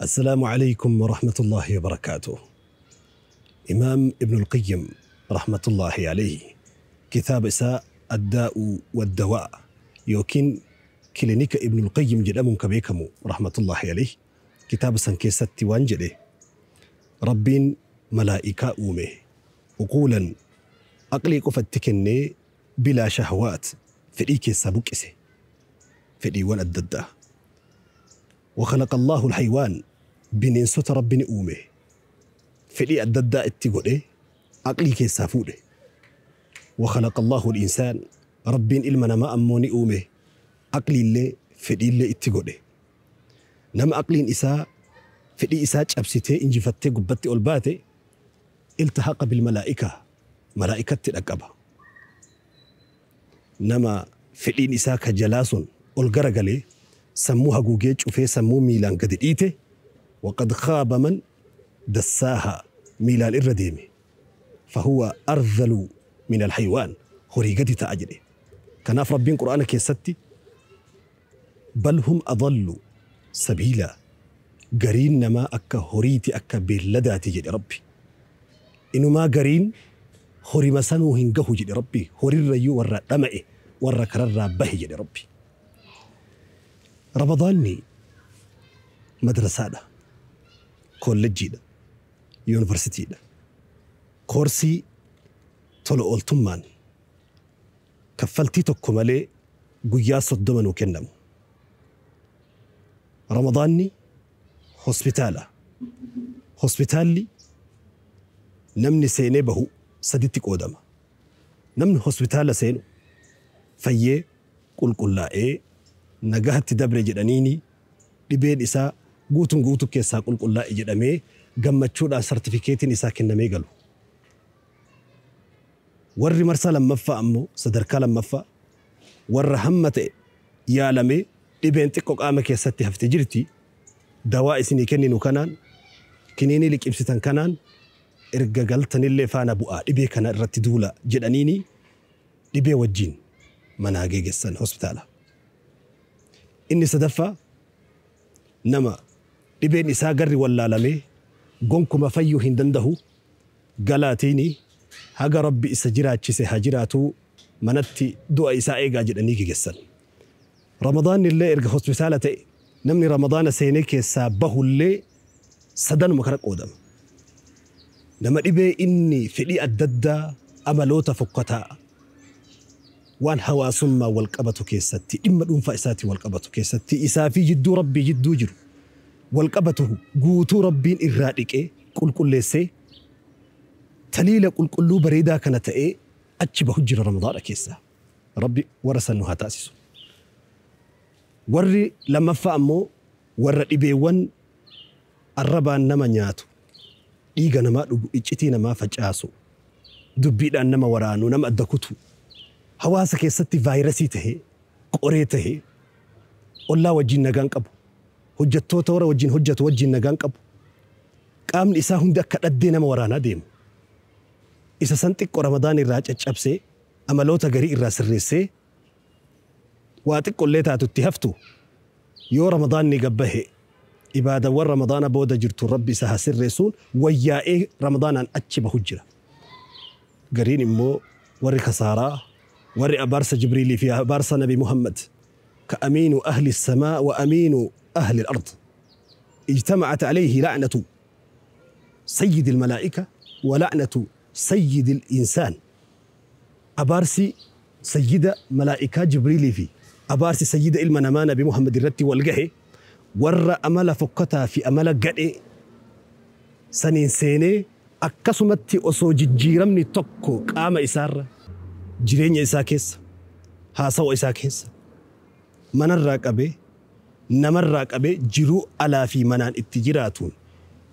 السلام عليكم ورحمة الله وبركاته. إمام ابن القيم رحمة الله عليه kitaaba isaa الداء والدواء yookiin kilinika Ibn al-Qayyim jedhamuun ka beekamu رحمة الله عليه kitaaba san keessatti waan jedhe: Rabbiin malaa'ikaa uume, عقولا aqlii qofatti kennee, بلا شهوات fedhii keessaa buqqise, fedhiiwwan adda addaa. وخلق الله الحيوان bineensota Rabbi ni uume, fedhii adda addaa itti godhe, aqlii keessaa fuudhe. وخلق الله الإنسان Rabbiin ilma namaa ammoo ni uume, aqliillee fedhiillee itti godhe. Nama aqliin isaa fedhii isaa cabsitee injifattee gubbatti ol baate التحق بالملائكة malaa'ikatti dhaqqaba. Nama fedhiin isaa ka jalaa sun ol garagalee sammuu haguugee cufee sammuu miilaan gadi dhiite وقد خاب من دساها miilaan irra deeme فهو أرذل من الحيوان horii gadi ta'a jedhe. Kanaaf Rabbiin Qur'aana keessatti بل هم أضل سبيلا gariin namaa akka horiiti, akka beelladaati jedhe Rabbi. Inumaa gariin horima sanuu hin gahu jedhe Rabbi. Horirrayyuu warra dhama'e, warra kararraa bahe jedhe Rabbi. Ramadaanni madrasaadha, koolleejjiidha, yuunivarsiitiidha. Koorsii tola ooltummaan kaffaltii tokko malee guyyaa 30 nuu kennamu. Ramadaanni hospitaala. Hospitaalli namni seenee bahu saditti qoodama. Namni hospitaala seenu fayyee qulqullaa'ee nagahatti dabre jedhaniini, dhibeen isaa guutuun guutuu keessaa qulqullaa'e jedhamee gammachuudhaan sartifikeetiin isaa kennamee galu. Warri marsaa lammaffaa ammoo, sadarkaa lammaffaa, warra hamma ta'e yaalamee dhibeen xiqqoo qaama keessatti hafte jirti, dawaa isinii kenninu kanaan, kiniinii liqimsitan kanaan erga galtanillee faana bu'aa, dhibee kana irratti duula jedhaniini dhibee wajjin manaa geeggessan hospitaala. Inni sadaffaa nama dhibeen isaa garri wallaalamee gonkuma fayyuu hin danda'u, galaatiini haga Rabbi isa jiraachise haa jiraatu, manatti du'a isaa eegaa jedhanii geeggessan. Ramadaanni illee erga hospitaala ta'e, namni Ramadaana seenee keessaa bahullee sadanuma kana qoodama. Nama dhibee inni fedhii adda addaa, amaloota fokkataa waan hawaasummaa wal qabatu keessatti, dhimma dhuunfaa isaatiin wal qabatu keessatti, isaa fi jidduu Rabbii jidduu jiru wal qabatu guutuu Rabbiin irraa dhiqee qulqulleessee taliila qulqulluu bareedaa kana ta'ee achi bahu jira Ramadaana keessaa. Rabbi warra san nu haa taasisu. Warri lammaffaa ammoo warra dhibeewwan arrabaan nama nyaatu, dhiiga namaa dhugu, iccitii namaa facaasu, dubbiidhaan nama waraanu, nama adda kutu, hawaasa keessatti vaayirasii tahee, qoree tahee, ollaa wajjin nagaan qabu, hojjettoota warra wajjin hojjetu wajjin nagaan qabu, qaamni isaa hundi akka dhaddee nama waraanaa deemu. Isa san xiqqoo Ramadaan irraa caccabsee amaloota garii irraa sirreessee waa xiqqollee taatutti haftu yoo Ramadaanni gabbahe ibaadawwan Ramadaana booda jirtu Rabbi isa haa sirreessuun wayyaa'ee Ramadaanaan achi bahu jira. Gariin immoo warri kasaaraa, warri abaarsa Jibriilii fi abaarsa Nabi Muhammad ka أمين أهل السماء وأمين أهل الأرض اجتمعت عليه لعنة سيد الملائكة ولعنة سيد الإنسان abaarsi sayyida malaa'ikaa Jibriilii fi abaarsi sayyida ilma namaa Nabi Muhammad irratti wal gahe, warra amala fokkataa fi amala gadhee saniin seenee akkasumatti osoo jijjiiramni tokko qaama isaarra, jireenya isaa keessa, haasawa isaa keessa, manarraa qabee, namarraa qabee, jiruu alaa fi manaan itti jiraatuun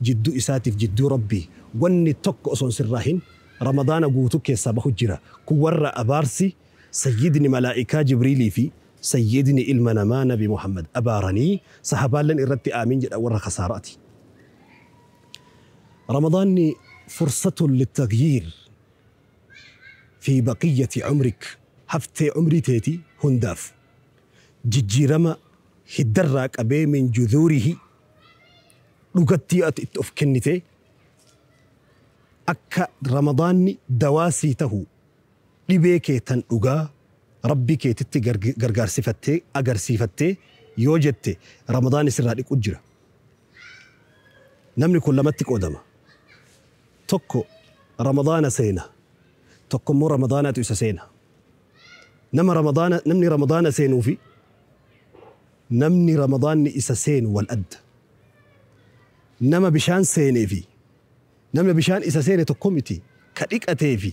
jidduu isaatiif jidduu Rabbii wanni tokko osoo sirraa hin Ramadaana guutuu keessaa bahu jira. Kun warra abaarsi sayyidni malaa'ikaa Jibriilii fi sayyidni ilma namaa Nabi Muhammad abaaranii sahabaalleen irratti aamin jedha, warra kasaaraati. Ramadaanni فرصة للتغيير في بقية عمرك haftee umrii teetii hundaaf jijjiirama hiddarraa qabee من جذوره Dhugattii ati itti of kennitee akka Ramadaanni dawaa sii tahu dhibee kee tan dhugaa Rabbii keetitti gargaarsifattee agarsiifattee yoo jette Ramadaanni sirraa dhiqu jira. Namni kun lamatti qoodama. Tokko Ramadaana seena. Tokko immoo Ramadaanatu isa seena. Nama Ramadaana namni Ramadaana seenuu fi namni Ramadaanni isa seenu wal adda. Nama bishaan seenee fi namni bishaan isa seene tokko miti. Ka dhiqatee fi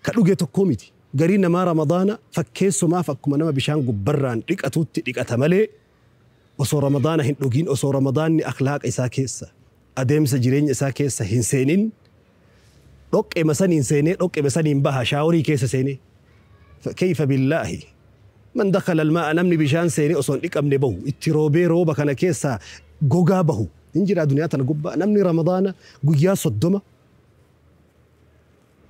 ka dhuge tokko miti. Garii namaa Ramadaana fakkeessumaaf akkuma nama bishaan gubbarraan dhiqatutti dhiqata malee osoo Ramadaana hin dhugiin, osoo Ramadaanni akhlaaqa isaa keessa adeemsa jireenya isaa keessa hin seenin dhoqqeema saniin seenee dhoqqeema saniin baha shaaworii keessa seenee. Kayfa billaahi man dakhala almaa'a, namni bishaan seenee osoo hin dhiqamne bahu itti roobee rooba kana keessaa gogaa bahu hin jira duniyaa tana gubbaa. Namni Ramadaana guyyaa 30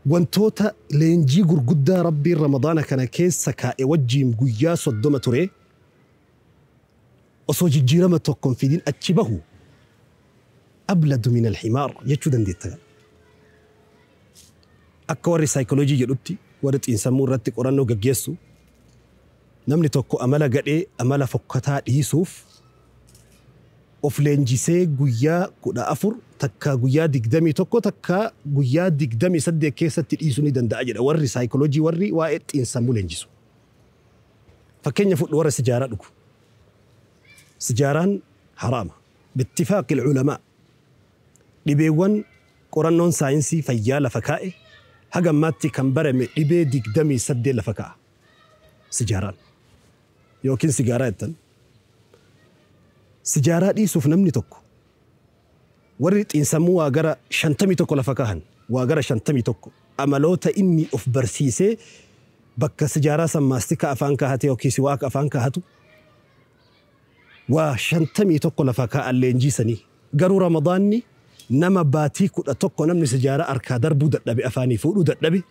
wantoota leenjii gurguddaa Rabbiin Ramadaana kana keessa kaa'e wajjiin guyyaa 30 ture osoo jijjiirama tokko hin fidin achi bahu abladu min alhimaar jechuu dandeetta. Akka warri saayikooloojii jedhutti, warri xiinsammuu irratti qorannoo gaggeessu, namni tokko amala gadhee amala fokkataa dhiisuuf of leenjisee guyyaa 14 takka guyyaa 21 takka guyyaa 28 keessatti dhiisuu ni danda'a jedha warri saayikooloojii, warri waa'ee xiinsammuu leenjisu. Fakkeenya fudhu, warra sijaaraa dhugu. Sijaaraan haraama. Bittifaaqi ulamaa. Dhibeewwan qorannoon saayinsii fayyaa lafa kaa'e haga ammaatti kan barame dhibee 28 lafa kaa'a. Sijaaraan yookiin sigaaraa jettan. Sijaaraa dhiisuuf namni tokko warri xiinsammuu waa gara 51 lafa kaahan, waa gara 51 amaloota inni of barsiisee bakka sijaaraa san maastika afaan kaahate yookiin siwaaka afaan kaahatu waa 51 lafa kaa'an leenjiisanii. Garuu Ramadaanni nama baatii 11 namni sijaaraa harkaa darbuu dadhabe, afaanii fuudhuu dadhabe,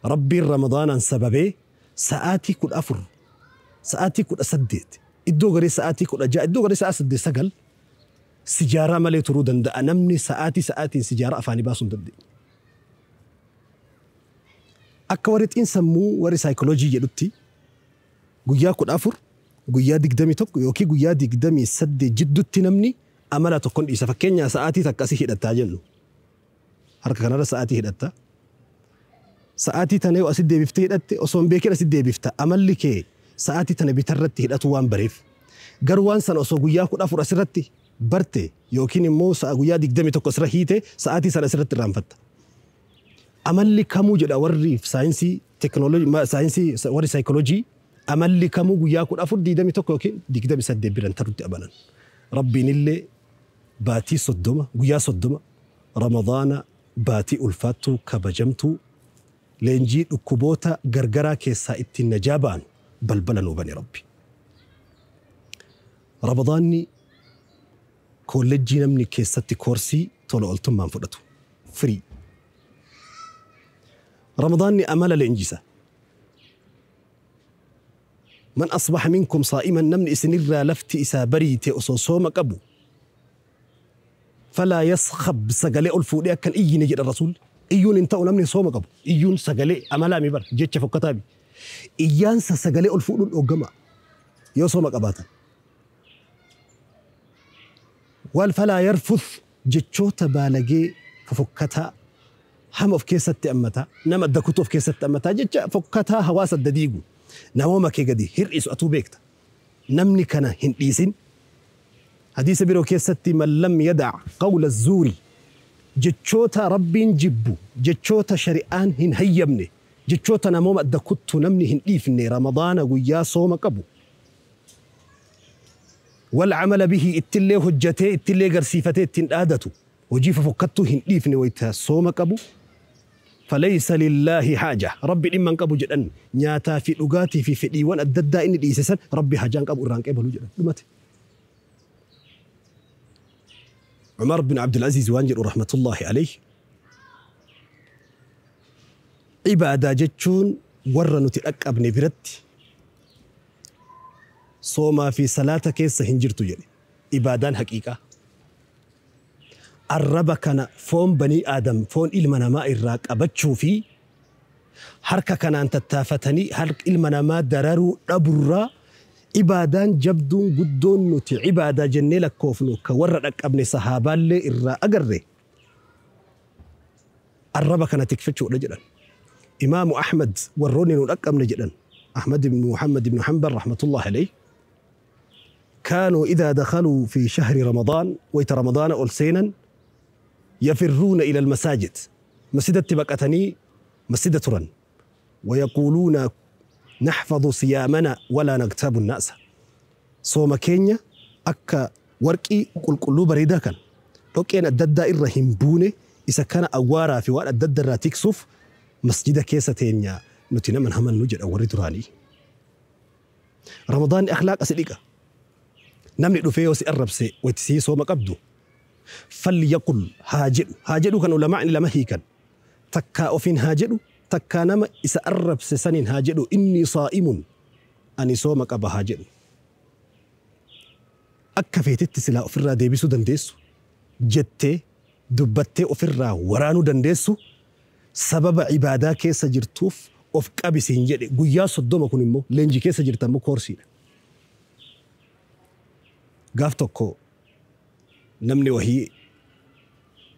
Rabbiin Ramadaanaan sababee sa'aatii 14, sa'aatii 18, iddoo garii sa'aatii 16, iddoo garii sa'a 8, 9 sijaaraa malee turuu danda'a. Namni sa'aatii sa'aatiin sijaaraa afaanii baasuu hin dandeenye. Akka warri xiinsammuu, warri saayikooloojii jedhutti, guyyaa 14, guyyaa 21 yookiin guyyaa 28 jidduutti namni amala tokkon dhiisa. Fakkeenyaa sa'aatii takka asii hidhattaa jennu. Harka kanarra sa'aatii hidhatta. Sa'aatii tana yoo asitti deebiftee hidhatte osoo hin beekin asitti deebifta. Amalli kee sa'aatii tana bitarratti hidhatu waan bareef. Garuu waan sana osoo guyyaa 14 asirratti barte yookiin immoo sa'a guyyaa 21 asirra hiite sa'aatii sana asirratti irraanfatta. Amalli kamuu jedha warri saayinsii teekinooloojii, saayinsii warri saayikooloojii, amalli kamuu guyyaa 14, 21 yookiin 28 biran tarutti amanan. Rabbiin illee baatii 30, guyyaa 30 Ramadaana, baatii ulfaattuu kabajamtuu, leenjii dhukkuboota gargaraa keessaa ittiin najaa ba'an balbala nuu bane Rabbi. Ramadaanni koolleejjii namni keessatti koorsii tola ooltummaan fudhatu. Firii. Ramadaanni amala leenjisa. Man asbaha minkum saa'iman, namni isinirraa lafti isaa bariite osoo sooma qabu, falaa yaskhab, sagalee ol fuudhee akkan iyyine jedha Rasuulli. Iyyuun hin ta'u namni sooma qabu. Iyyuun sagalee amalaami bar jecha fokkataabi. Iyyaansa sagalee ol fuudhuun dhoggama yoo sooma qabaatan. Wal falaa yarfuth, jechoota baalagee fofokkataa hama of keessatti ammataa, nama adda kutuu of keessatti ammataa, jecha fokkataa hawaasa adda diigu namooma kee gadi hir'isu atuu beekta. Namni kana hin dhiisin. Hadiisa biroo keessatti man lam yadac qawla zuuri, jechoota Rabbiin jibbu, jechoota shari'aan hin hayyamne, jechoota namooma adda kuttu namni hin dhiifne Ramadaana guyyaa sooma qabu. Wal camala bihi, ittillee hojjatee ittillee garsiifatee ittiin dhaadatu, hojii fofokkattuu hin dhiifne wayta sooma qabu. Falaysa lillaahi haaja, Rabbi dhimma hin qabu jedhan. Nyaataa fi dhugaatii fi fedhiiwwan adda addaa inni dhiise san Rabbi haajaa hin qabu, irraan qeebalu jedhan, dhumate. Umar bin Abdulaziz waan jedhu rahmatullahi alayhi, ibaadaa jechuun warra nuti dhaqqabne biratti soomaa fi salaata keessa hin jirtu jedhe. Ibaadaan haqiiqaa. Arraba kana foon banii aadam foon ilma namaa irraa qabachuu fi harka kanaan tattaafatanii harka ilma namaa dararuu dhaburraa ibaadaan jabduun guddoon nuti ibaadaa jennee lakkoofnu ka warra dhaqqabne sahaabaallee irraa agarre arraba kana tikfachuudha jedhan. Imaamu Ahmad warroonni nu dhaqqabne jedhan Ahmad ibn Muhammad ibn Hanbal rahmatullahi alayhi كانوا إذا دخلوا في شهر رمضان ويت رمضان ألسينا يفرون إلى المساجد مسجد تبقتني مسجد ترن ويقولون نحفظ صيامنا ولا نغتاب الناس. صوم كينيا أكا ورقي قل قلوب بريدا كان لوكين الددا إرهن بوني إذا كان أوارا في وقت الددا راتيك صف مسجد كيسة تينيا نتنا من هم نوجد أوري دراني. رمضان أخلاق أسئلك نمني دفيه سي الرب سي وتسي صوم قبدو فليقل هاجر هاجر كان علماء لما هي كان تكا أوفين هاجر تكا نما إسا الرب سنين هاجر إني صائم أني صومك أبا هاجر أكا فيتت سلا أفرا ديبسو دندسو جتة دبتة أفرا ورانو دندسو سبب عبادة كيسا جرتوف أوف كابسين جري قيا صدوما كونيمو لينجي كيسا جرتامو كورسي قاف توكو نمني وهي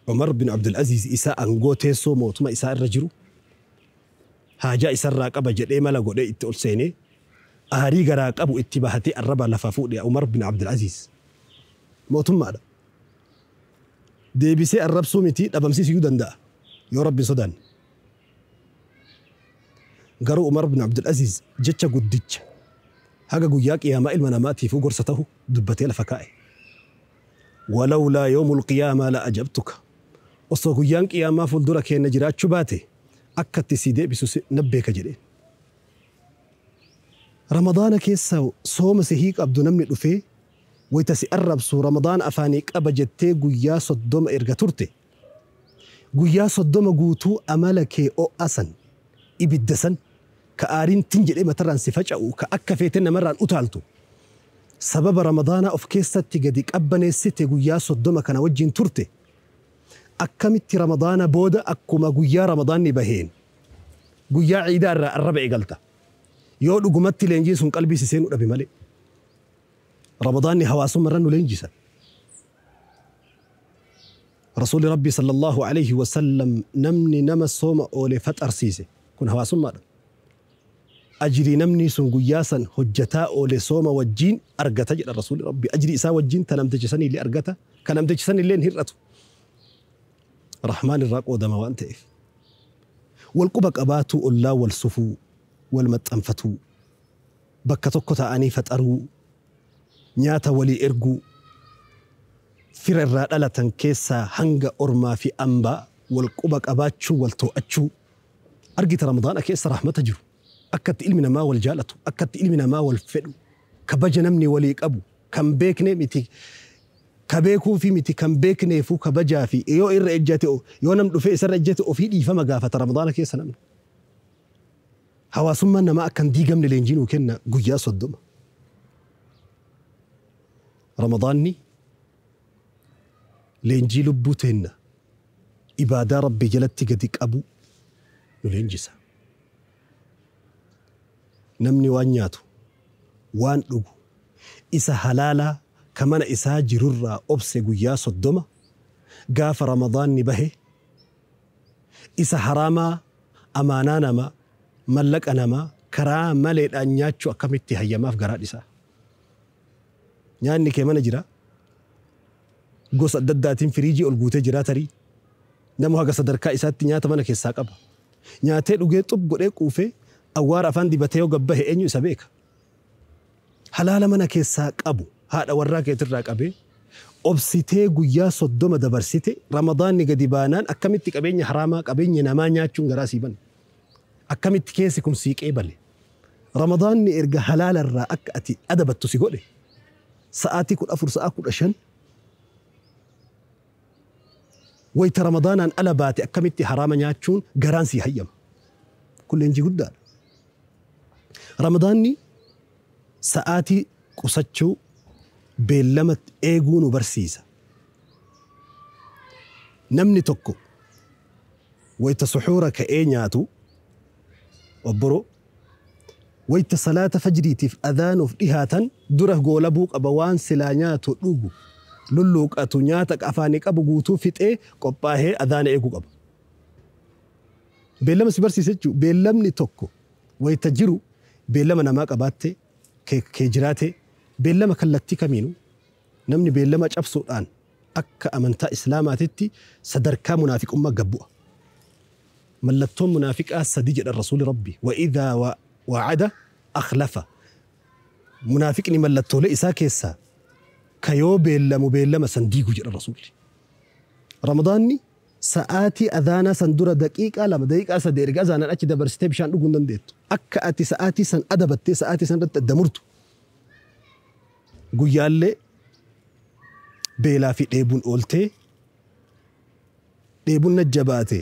عمر بن عبد العزيز إساء أنغو تيسو موتما إساء الرجل هاجا إساء الراقبة جدي مالا قد إتقول سيني أهريق راقبو اتباهتي الربا لفافو عمر بن عبد العزيز موتما هذا دي بي سي الرب سومتي أبمسي سيودان دا يا ربي صدان قرو عمر بن عبد العزيز جتشا قدتش هاجا قياك يا ما المنامات في قرصته دبتي لفكائي ولولا يوم القيامة لأجبتك وصو قيانك يا ما فلدرك يا نجرات شباتي أكدت سيدي بسوس نبيك جري رمضان كيسا صوم سهيك أبدو نمني لفي ويتسي أرب سو رمضان أفانيك أبجتي قيا صدوم إرغتورتي قيا صدوم قوتو أمالك أو أسن إبدسن كآرين تنجل إما تران سفجأو كأكفيتن مران أتالتو سبب رمضان أوف كيسة تجديك أبني ستة قيا صدوم كان وجين تورتي أكمت رمضان بودا أكما قيا رمضان نبهين قيا عيدار الربع قلتا يو قمت لينجيسون قلبي سيسين ربي مالي رمضان هواسم مرن لينجيسا رسول ربي صلى الله عليه وسلم نمني نما الصوم أولي فتر سيسي كن هواسم مرن أجري نمني سن قياسا حجتا أولي صوم والجين أرقتا جل الرسول ربي أجري إسا والجين تنمتجسني اللي أرقتا كنمتجسني اللي انهرته رحمن الراق ودما وأنت إف والقبك أباتو الله والصفو والمتأنفتو بكتوكتا أني فتأرو نياتا ولي إرقو فر الرادلة كيسا هنغ أرما في أنبا والقبك أباتشو والتوأتشو أرقيت رمضان كيسا رحمة جرو أكدت إلمنا ما والجالتو أكدت إلمنا ما والفدو كبجا نمني وليك أبو كم بيكني متي كبيكو في متي كم بيكني فو كبجا في يو إر إجاتي يو نم في إسر إجاتي أو في فما قافة رمضان كيسا نمني هواسما ما أكن دي قمن الإنجيل وكنا قياس الدم رمضاني الإنجيل بوتنا إبادة ربي جلت قدك أبو نلإنجسا نمني وانياتو وان لغو إسا حلالا كمان إسا جرر أبسي قياس الدم قاف رمضان نبهي إسا حراما أمانانا ما ملك أنا ما كرا ملئ أن ياتشو أكملت هيا ما في قرار إسا يعني كمان جرا قص الدداتين فريجي أو جرا تري نمو هذا صدر كائسات نيات ما نكيس ساقبا نياتي لقيت طب قريك وفي أوار أفندي بتيو قبه إنيو سبيك حلال ما نكيس ساقبو هذا وراك يتراك أبي أبسيتي قيا صدوم دبرسيتي رمضان نقدي بانان أكملت كأبيني حرامك أبيني نمانيا تشون غراسي بن أكملت كيسكم سيك إيه رمضان إرجع حلال الرأك أتي أدبت تسيقولي ساعتي كل أفر ساعة كل أشن ويت رمضان أن ألباتي أكملت حراما ياتشون جرانسي هيم كل إنجي قدار رمضاني ساعتي قصتشو بلمت إيجون وبرسيسة Namni tokko wayta suxuura ka'ee nyaatu obboroo wayta salaata fajriitiif adaanuuf dhihaatan dura goolabuu qaba. Waan silaa nyaatu dhugu lulluuqatu nyaata afaanii qabu guutuu fixee qophaahee adaana eeguu qaba. Beellama si barsiisa jechuudha. Beellamni tokko wayta jiru beellama namaa qabaatte kee jiraate beellama kallattii kamiinuu namni beellama cabsuudhaan akka amantaa islaamaatitti sadarkaa munaafiqummaa gabbu'a. Mallattoon munaafiqaa sadi jedhan rasuuli rabbi. Wa idhaa wa'ada akhlafa. Munaafiqni mallattoolee isaa keessaa ka yoo beellamu beellama san diigu jedhan rasuulli. Ramadaanni sa'aatii adaanaa san dura daqiiqaa 2 daqiiqaa 3 erga azaanaan achi dabarsitee bishaan dhuguu hin dandeettu. Akka ati sa'aatii san adabattee sa'aatii san irratti adda murtu. Guyyaallee beelaa fi dheebuun ooltee dheebuun na jabaate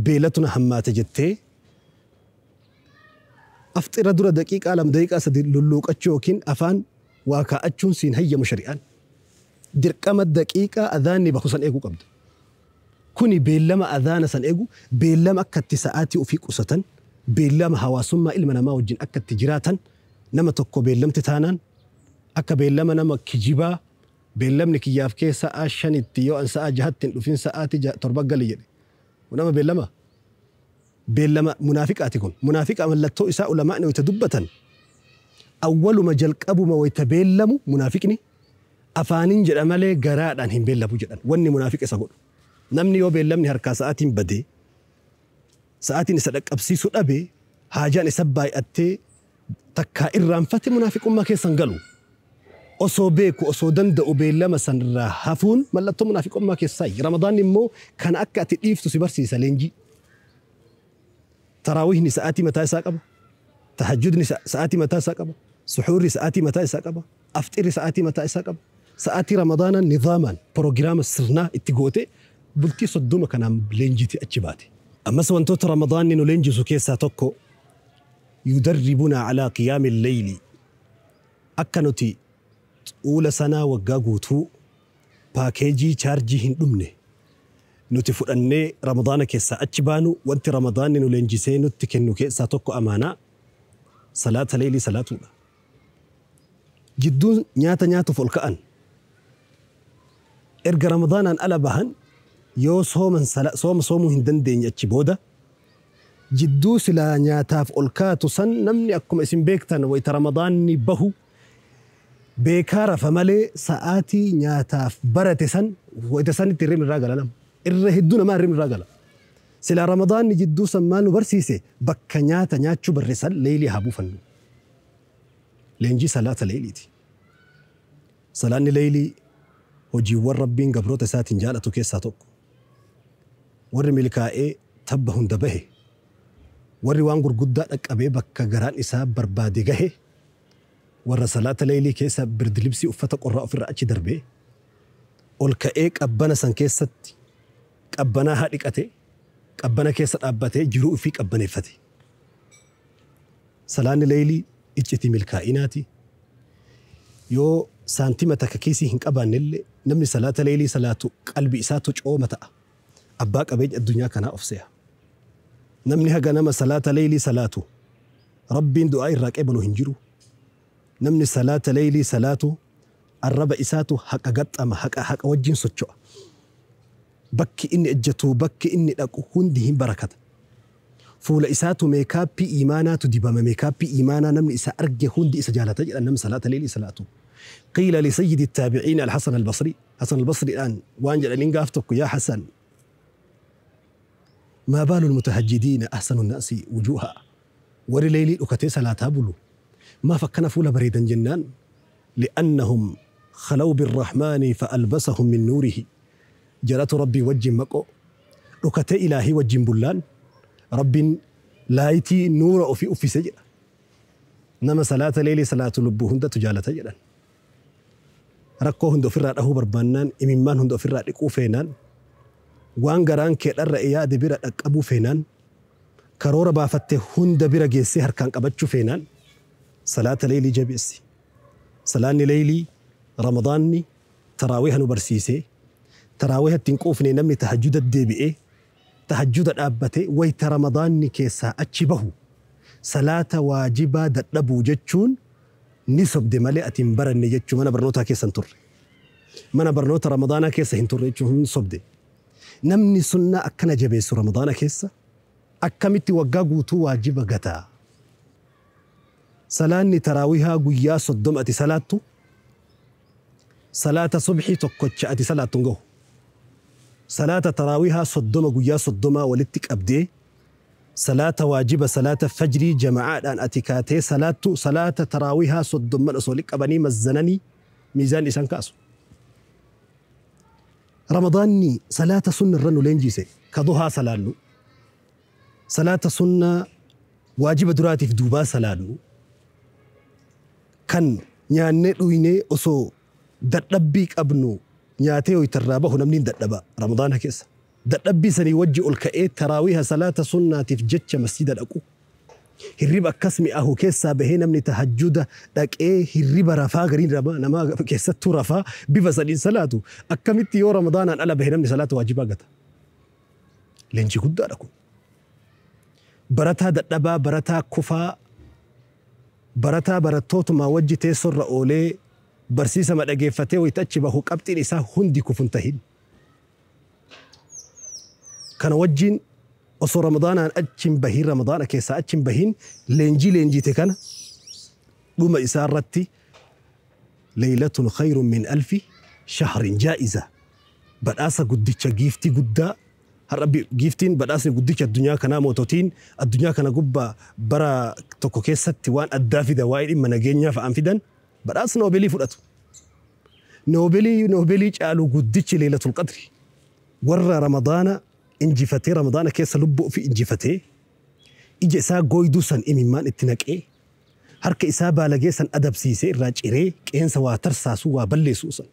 beelatu na hammaate jettee afxira dura daqiiqaa 2 daqiiqaa 3 lulluuqachuu yookiin afaan waa kaa'achuun siin hayyamu shari'aan. Dirqama daqiiqaa adaanni bahu san eeguu qabda. Kuni beellama adaana san eegu, beellama akka itti sa'aatii ofii qusatan, beellama hawaasummaa ilma namaa wajjin akka itti jiraatan, nama tokko beellamti taanaan akka beellama nama kijibaa beellamni kiyyaaf kee sa'a 5tti yoo an sa'a 6tti hin dhufin sa'aatii 7 gali jedhe. Nama beellama. Beellama munaafiqaati kun. Munaafiqa mallattoo isaa ulamaa'ni wayita dubbatan. Awwaluma jalqabuma wayita beellamu munaafiqni afaaniin jedha malee garaadhaan hin beellamu jedhan. Wanni munaafiqa isa godhu. Namni yoo beellamni harkaa sa'aatiin badee sa'aatiin isa dhaqqabsiisuu dhabee haajaan isa baay'attee takkaa irraanfate munaafiqummaa keessan galu. Osoo beeku osoo danda'u beellama sanirraa hafuun mallattoo munaafiqummaa keessaa. Ramadaanni immoo kan akka ati dhiiftu si barsiisa leenjii. Taraawihni sa'aatii mataa isaa qaba. Tahajjudni sa'aatii mataa isaa qaba. Suxuurri sa'aatii mataa isaa qaba. Afxirri sa'aatii mataa isaa qaba. Sa'aatii Ramadaanaa nizaamaan proogiraama sirnaa itti goote bultii 30 kanaan leenjitee achi baate. Ammas wantoota Ramadaanni nu leenjisu keessaa tokko yudarribunaa alaa qiyaami leyli. Akka nuti xuula sanaa waggaa guutuu paakeejii chaarjii hin dhumne nuti fudhannee Ramadaana keessaa achi baanu wanti Ramadaanni nu leenjisee nutti kennu keessaa tokko amaanaa salaata leelii salaatuudha. Jidduun nyaata nyaatuuf ol ka'an erga Ramadaanaan ala bahan yoo sooman sooma soomuu hin dandeenye achi booda jidduu silaa nyaataaf ol kaatu san namni akkuma isin beektan wayita Ramadaanni bahu beekaa rafa malee sa'aatii nyaataaf barate san wayita sanitti hirribni irraa gala nama. Irra hedduu namaa hirribni irraa gala. Silaa Ramadaanni jidduu san maal nu barsiise bakka nyaata nyaachuu barre san leelii haa buufannu. Leenjii salaata leeliiti. Salaanni leelii hojiiwwan Rabbiin gabroota isaatiin jaalatu keessaa tokko. Warri milkaa'ee tabba hunda bahe, warri waan gurguddaa dhaqqabee bakka garaan isaa barbaade gahe, warra salaata leelii keessa birdilibsii uffata qorraa ofirraa achi darbee ol ka'ee qabbana san keessatti qabbanaa haa dhiqate, qabbana keessa dhaabbatee jiruu ofii qabbaneeffate. Salaanni leelii iccitii milkaa'inaati. Yoo saantima takka kiisii hin qabaannellee namni salaata leelii salaatu qalbii isaatu cooma ta'a. Abbaa qabeenya addunyaa kanaa of se'a. Namni haga nama salaata leelii salaatu Rabbiin du'aa irraa qeebalu hin jiru. Namni salaata leelii salaatu arraba isaatu haqa gaxxama haqa wajjin socho'a. Bakki inni ejjatu bakki inni dhaqu hundi hin barakata. Fuula isaatu meekaappii iimaanaatu dibama. Meekaappii iimaanaa namni isa arge hundi isa jaalata jedhan namni salaata leelii salaatu. Qiila li sayyidi taabi'iin al-Hasan al-Basri. Hasan al-Basri dhaan waan jedhaniin gaaf tokko yaa Hasan ما بال المتهجدين أحسن الناس وجوها وري ليلي أكتي صلاة بلو ما فكنا فول بريدا جنان لأنهم خلوا بالرحمن فألبسهم من نوره جلت ربي وجه مكو أكتي إلهي وجه بلان رب لايتي نور أفي أفي سجل نما صلاة ليلي صلاة لبهن تجالة جلان ركوهن دفرات أهو بربانان إممان هن دفرات إكوفينان waan garaan kee dharra'e yaade bira dhaqqabuu feenaan karoora baafatte hunda bira geessee harkaan qabachuu feenaan salaata leelii jabeessi. Salaanni leelii Ramadaanni taraawiha nu barsiisee Taraawiihatti hin quufne namni tahajjuda deebi'ee tahajjuda dhaabbate wayta Ramadaanni keessaa achi bahu salaata waajibaa dadhabuu jechuun ni sobde malee ati hin baranne jechuu mana barnootaa keessa hin turre. Mana barnoota Ramadaanaa keessa hin turre jechuun hin sobde. Namni sunnaa akkana jabeessu Ramadaana keessa akkamitti waggaa guutuu waajiba gataa? Salaanni taraawihaa guyyaa 30 ati salaattu salaata subhii tokkocha ati salaattu hin gahu. Salaata taraawihaa 30 guyyaa 30 walitti qabdee salaata waajiba salaata fajrii jama'aadhaan ati kaatee salaattu salaata taraawihaa 30 osoo walitti qabanii mazzananii miizaan isaan kaasu. Ramadaanni salaata sunna irra nu leenjise ka duhaa salaannu salaata sunnaa waajiba duraatiif duubaa salaannu kan nyaannee dhuynee osoo dadhabbii qabnu nyaatee hoytarraa bahu namni hin dadhaba Ramadaana keessa. Dadhabbii sanii wajji ol ka'ee taraawiha salaata sunnaatiif jecha masjida dhaqu. Hirriba akkas mi'aahu keessaa bahee namni tahajjuda dhaqee hirriba rafaa gariin namaa keessattuu rafaa bifa sadiin salaatu akkamitti yoo Ramadaanaan ala bahee namni salaata waajibaa gata. Leenjii guddaadha kun. Barataa dadhabaa, barataa kufaa, barataa barattootumaa wajji teessoorra oolee barsiisa madhageeffatee wayita achi bahu qabxiin isaa hundi kufun tahin. Kana wajjin osoo Ramadaanaan achi hin bahin Ramadaana keessaa achi hin bahin leenjii leenjiite kana dhuma isaa irratti leeylatun khayrun min alfi shahrin jaa'iza badhaasa guddicha giiftii guddaa har'a giiftiin badhaasni guddicha addunyaa kanaa moototiin addunyaa kana gubbaa bara tokko keessatti waan addaa fida waa'ee dhimma nageenyaa fa'aan fidan badhaasa noobeelii fudhatu. Noobeelii caalu guddichi leeylatul qadri warra Ramadaana injifatee Ramadaana keessa lubbuu ofii injifatee ija isaa gooyduu san imimmaan itti naqee harka isaa baalagee san adabsiisee irraa ciree qeensa waa tarsaasuu waa balleessuu san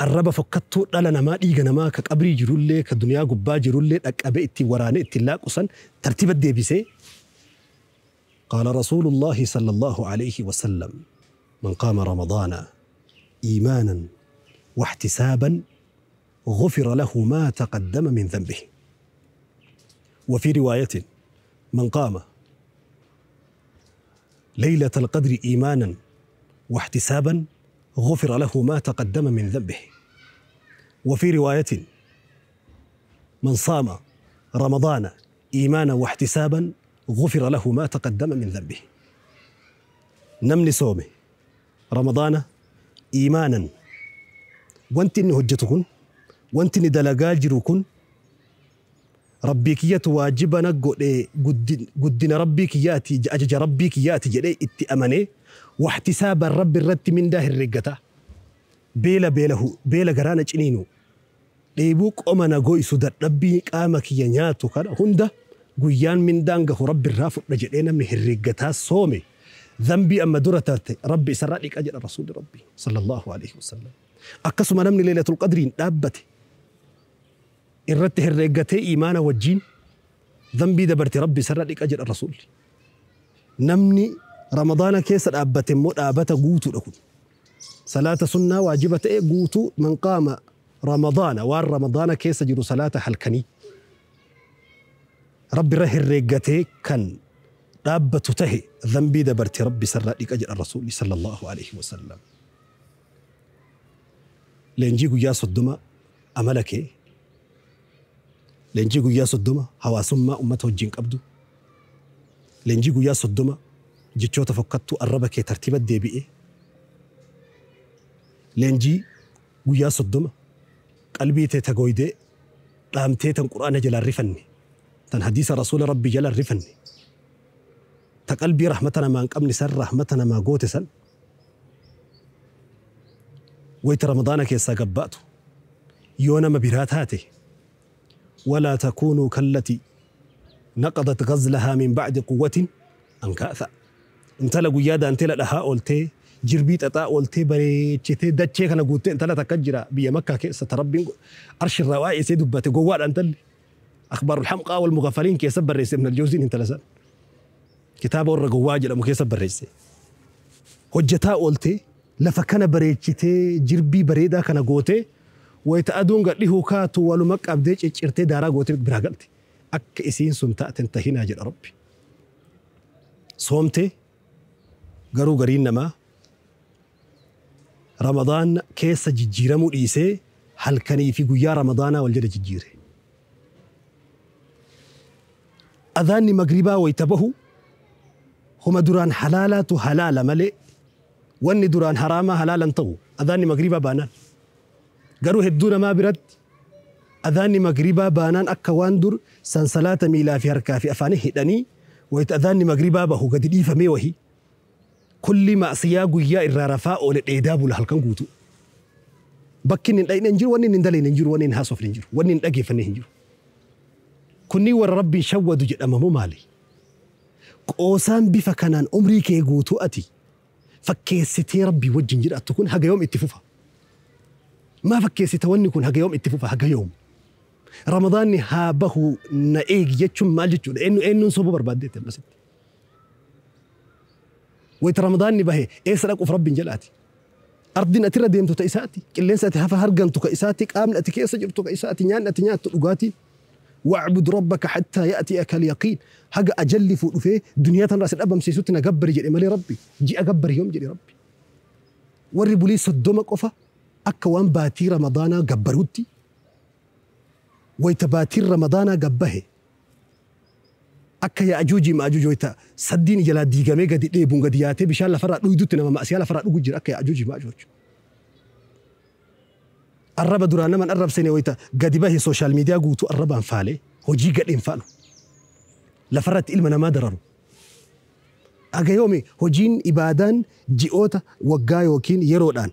arraba fokkattuu dhala namaa dhiiga namaa ka qabrii jirullee ka duniyaa gubbaa jirullee dhaqqabee ittiin waraanee ittiin laaqu san tartiiba deebisee qaala rasuulullaahi sallallahu alayhi wasallam man qaama ramadaana iimaanan واحتسابا غفر له ما تقدم من ذنبه. وفي رواية من قام ليلة القدر إيمانا واحتسابا غفر له ما تقدم من ذنبه. وفي رواية من صام رمضان إيمانا واحتسابا غفر له ما تقدم من ذنبه. نمني صومه رمضان إيمانا وانت إن هجتكن وانت إن دلقا جروكن ربي واجبنا قدنا ربي كياتي أجج ربي كياتي جدي اتأمني واحتساب الرب الرت من ده الرقة بيلا بيله بيلا قرانا جنينو ليبوك أمنا قوي سدر ربي قامك ينياتو كان هندا قيان من دانقه رب الرافق رجلنا من الرقة صومي ذنبي أما درتات ربي سرالك أجل الرسول ربي صلى الله عليه وسلم. أقسم نمني ليلة القدر دابته إرته الرقة إيمانا والجين ذنبي دبرت ربي سرالك أجل الرسول. نمني رمضان كيس أبت مو أبت قوتو لكم صلاة سنة واجبة قوتو من قام رمضان وار رمضان كيس جرو صلاة حلكني ربي ره الرقة كان دابة تهي ذنبي دبرت ربي سرالك أجل الرسول صلى الله عليه وسلم. لينجي قيا صدما أملك لينجي قيا صدما هواسما أمته الجنك أبدو لينجي قيا صدما جتشو تفكتو الربك ترتيب الدي لينجي قيا صدما قلبي تتقويدي قامتي تن قرآن جل الرفني تن حديث رسول ربي جل الرفني تقلبي رحمتنا ما انقمني سر رحمتنا ما قوت سن ويت رمضانك يساقباتو يونا مبيرات هاتي ولا تكونوا كالتي نقضت غزلها من بعد قوة أنكاثا انت لقو يادا انت لها قلتي جربيت أتا قلتي بريتشتي دتشي كان قلتي انت لا تكجرا بيا مكة كيسة تربي أرش الروائي سيدو باتي قوار انت اللي أخبار الحمقى والمغفلين كيسب الرئيس من الجوزين انت لسان كتاب الرقواج لما كيسب الرئيس هجتا قلتي lafa kana bareechitee jirbii bareedaa kana gootee Wayita aduun gad dhihuu kaatu waluma qabdee ciccirtee daaraa gootee biraa galti. Akka isiin sun taaten tahinaa jedha Rabbi. Soomtee garuu gariin namaa Ramadaan keessa jijjiiramuu dhiisee halkanii fi guyyaa Ramadaanaa wal jala jijjiire. Adhaanni magribaa wayita bahu huma duraan halaalaatu halaala malee wanni duraan haraamaa halaalan ta'u adhaanni magribaa baanaan. Garuu hedduu namaa biratti adhaanni magribaa baanaan akka waan dur sansalaata miilaa fi harkaa fi afaanii hidhanii wayita adhaanni magribaa bahu gadi dhiifamee wahii kulli ma'siyaa guyyaa irraa rafaa oole dheedaa bula halkan guutuu. Bakki inni hin dhayne hin jiru, wanni inni hin dalayne hin jiru, wanni hin haasofne hin jiru, wanni hin dhageeffanne hin jiru. Kunniin warra Rabbiin shawwadu jedhamamoo maali? Qoosaan bifa kanaan umrii kee guutuu ati fakkeessitee Rabbii wajjin jiraattu kun haga yoom itti fufa? Maa fakkeessita wanni kun haga yoom itti fufa? Haga yoom? Ramadaanni haa bahu na eegi jechuun maal jechuudha? Eenyu eenyuun sobuu barbaaddeetti ammasitti? Wayita Ramadaanni bahe eessa dhaquuf Rabbiin jalaati? Ardiin ati irra deemtu ta isaati, qilleensa ati hafa hargantu ka isaati, qaamni ati keessa jirtu ka isaati, nyaanni ati nyaattu dhugaatiin. Wa'bud rabbaka hattaa ya'tiyaka al-yaqiin. Haga ajalli fuudhufee duniyaa tanarraa si dhabamsiisutti na gabbari jedhe malee Rabbi. Ji'a gabbari yoom jedhe Rabbi. Warri bulii 30 qofa akka waan baatii Ramadaanaa gabbaruutti wayita baatiin Ramadaanaa gabbahe akka Ya'ajuuji Ma'ajuuj wayita saddiin jalaa diigamee gadi dheebuun gadi yaatee bishaan lafarraa dhuydutti nama ma'asiyaa lafarraa dhugu jira akka Ya'ajuuji Ma'ajuuj. Arraba duraan naman arrabsine wayita gadi bahe sooshaal miidiyaa guutuu arrabaan faalee hojii gadheen faalu. Lafarratti ilma namaa dararu. Aga yoomi hojiin ibaadaan ji'oota waggaa yookiin yeroodhaan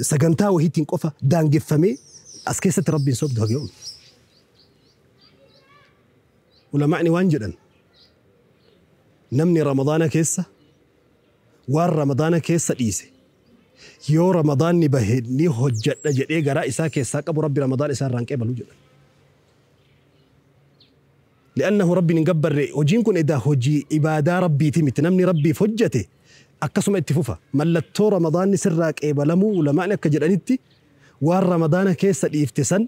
sagantaa wahiitiin qofa daangeffamee as keessatti Rabbiin sobdu haga yoomi. Ulamaa'ni waan jedhan namni Ramadaana keessa waan Ramadaana keessa dhiise yoo Ramadaanni bahe ni hojjedha jedhee garaa isaa keessaa qabu Rabbi Ramadaan isaa irraa hin qeebalu jedhan. Li'annahu Rabbiin hin gabbarre hojiin kun edaa hojii ibaadaa Rabbiiti miti namni Rabbiif hojjete akkasuma itti fufa. Mallattoo Ramadaanni sirraa qeebalamuu ulamaa'ni akka jedhanitti waan Ramadaana keessa dhiifte san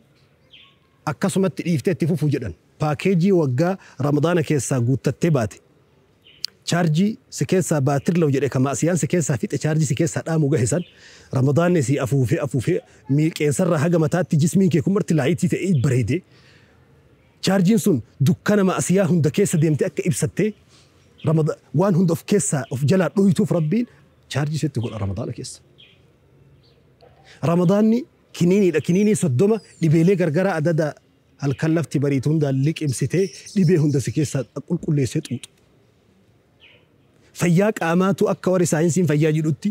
akkasumatti dhiiftee itti fufu jedhan. Paakeejii waggaa Ramadaana keessaa guuttattee baate. Chaarjii si keessaa baatirlaw jedhe ka ma'asiyaan si keessaa fixe chaarjii si keessaa dhaamu gahe san Ramadaanni si afuufee afuufee miiqeensarraa haga mataatti jismiin kee kun marti laayitii ta'ee bareedee. Chaarjiin sun dukkana ma'asiyaa hunda keessa deemtee akka ibsattee waan hunda of keessaa of jalaa dhoytuuf Rabbiin chaarjii sitti godha Ramadaana keessa. Ramadaanni kiniiniidha. Kiniinii 30 dhibeelee gargaraa adada halkan lafti bariitu hundaan liqimsitee dhibee hunda si keessaa qulqulleessee xuuxu. Fayyaa qaamaatu akka warri saayinsiin fayyaa jedhutti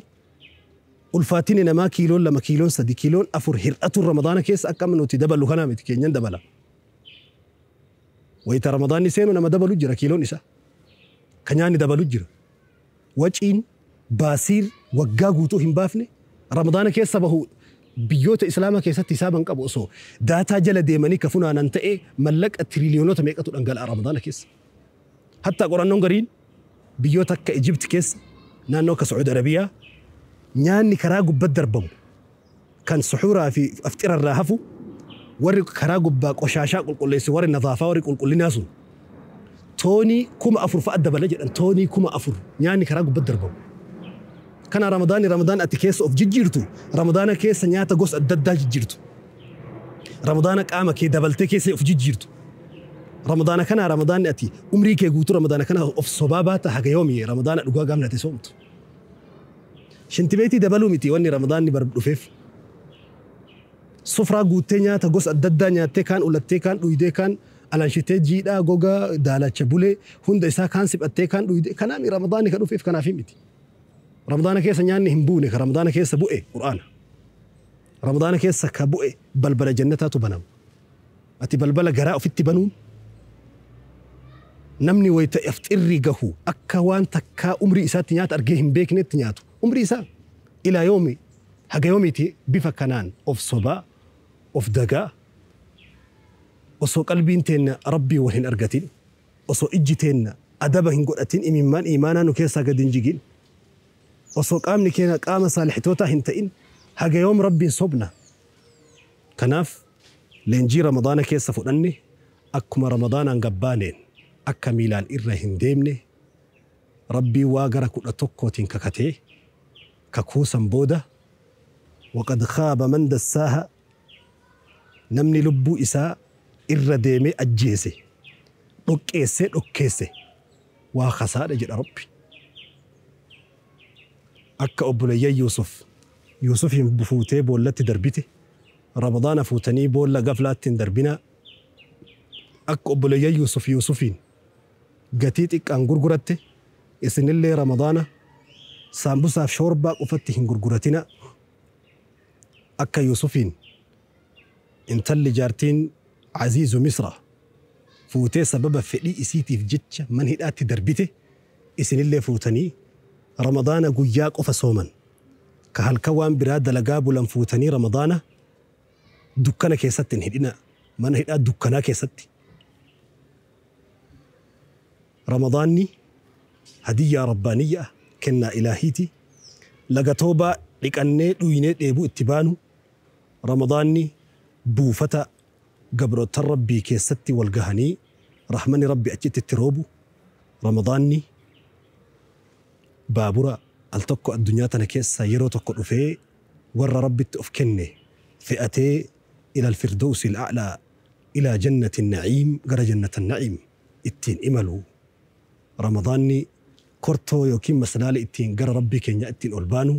ulfaatinni namaa kiiloon 2 kiiloon 3 kiiloon 4 hir'atuun Ramadaana keessa akka amma nuti daballu kanaa miti keenyan dabala. Wayita Ramadaanni seenu nama dabalu jira kiiloon isaa. Ka nyaanni dabalu jira. Waciin baasiir waggaa guutuu hin baafne Ramadaana keessa bahu biyyoota Islaamaa keessatti hisaaban qabu osoo daataa jala deemanii ka funaanan ta'ee mallaqa tiriliyoonota meeqatu dhangala'a Ramadaana keessa. Hattaa qorannoon gariin biyyoota akka Ijipti keessa naannoo akka Sacuud Arabiyaa nyaanni karaa gubbaa darbamu kan suxuuraa fi afxirarraa hafu warri karaa gubbaa qoshaashaa qulqulleessu warri nadaafaa warri qulqullinaa sun toonii 4000 fa'a dabala jedhan toonii 4000 nyaanni karaa gubbaa darbamu. Kana Ramadaanni Ramadaan ati keessa of jijjiirtu Ramadaana keessa nyaata gosa adda addaa jijjiirtu Ramadaana qaama kee dabaltee keessa of jijjiirtu Ramadaana kana Ramadaanni ati umrii kee guutuu Ramadaana kana of sobaa baata haga yoomi Ramadaana dhugaa gaafna ati soomtu. Shintibeetii dabaluu miti wanni Ramadaanni bar dhufeef. Sufraa guuttee nyaata gosa adda addaa nyaattee kaan ulattee kaan dhuydee kaan alanshitee jiidhaa gogaa daalacha bulee hunda isaa kaan siphattee kaan dhuydee kanaami Ramadaanni kan dhufeef kanaaf miti. Ramadaana keessa nyaanni hin buune ka Ramadaana keessa bu'e Qur'aana. Ramadaana keessa ka bu'e balbala jannataatu banama. Ati balbala garaa ofitti banuun namni wayita afxirri gahu akka waan takkaa umrii isaatti nyaata argee hin beeknetti nyaatu. Umrii isaa ilaa yoomi haga yoomiiti bifa kanaan of sobaa of dagaa osoo qalbiin teenna Rabbii wal hin argatin osoo ijji teenna adaba hin godhatin imimmaan imaanaa nu keessaa gad hin jigin osoo qaamni keenya qaama saalixitootaa hin ta'in haga yoom Rabbiin sobna. Kanaaf leenjii Ramadaana keessa fudhanne akkuma Ramadaanaan gabbaaneen akka miilaan irra hin deemne Rabbii waa gara 11tiin kakatee kakuu san booda waqad khaaba man dassaaha, namni lubbuu isaa irra deemee ajjeese, dhoqqeessee dhokkeesse waa kasaadha jedha Rabbi. Akka obboleeyyan Yuusuf Yuusufiin fuutee boollatti darbite, Ramadaana fuutanii boolla gaflaatti hin darbinaa. Akka obboleeyyan Yuusuf Yuusufiin gatii xiqqaan gurguratte, isinillee Ramadaana saambusaaf shoorbaa qofatti hin gurguratina. Akka Yuusufiin intalli jaartiin Aziizu Misra fuutee sababa fedhii isiitiif jecha man hidhaatti darbite, isinillee fuutanii Ramadaana guyyaa qofa sooman ka halkan waan biraa dalagaa bulan fuutanii Ramadaana dukkana keessatti hin hidhina, mana hidhaa dukkanaa keessatti. Ramadaanni hadiyyaa rabbaaniyyaa, kennaa ilaahiiti. Laga toobaa dhiqannee dhuynee dheebuu itti baanu. Ramadaanni buufata gabroottan Rabbii keessatti wal gahanii rahmani Rabbi achitti itti roobu. Ramadaanni baabura al tokko addunyaa tana keessa yeroo tokko dhufee warra Rabbitti of kenne fe'atee ila alfirdawsi al'a'laa, ilaa jannati na'iim, gara jannata na'iim ittiin imalu. Ramadaanni kortoo yookiin maslaala ittiin gara Rabbii keenya ittiin ol baanu.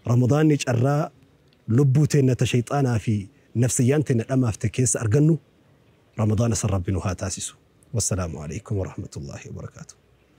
Ramadaanni carraa lubbuu teenna ta shayxaanaa fi nafsiyyaan teenna dhamaafte keessa argannu. Ramadaana san Rabbi nu haa taasisu. Wassalaamu alaikum warahmatullaahi wabarakaatuh.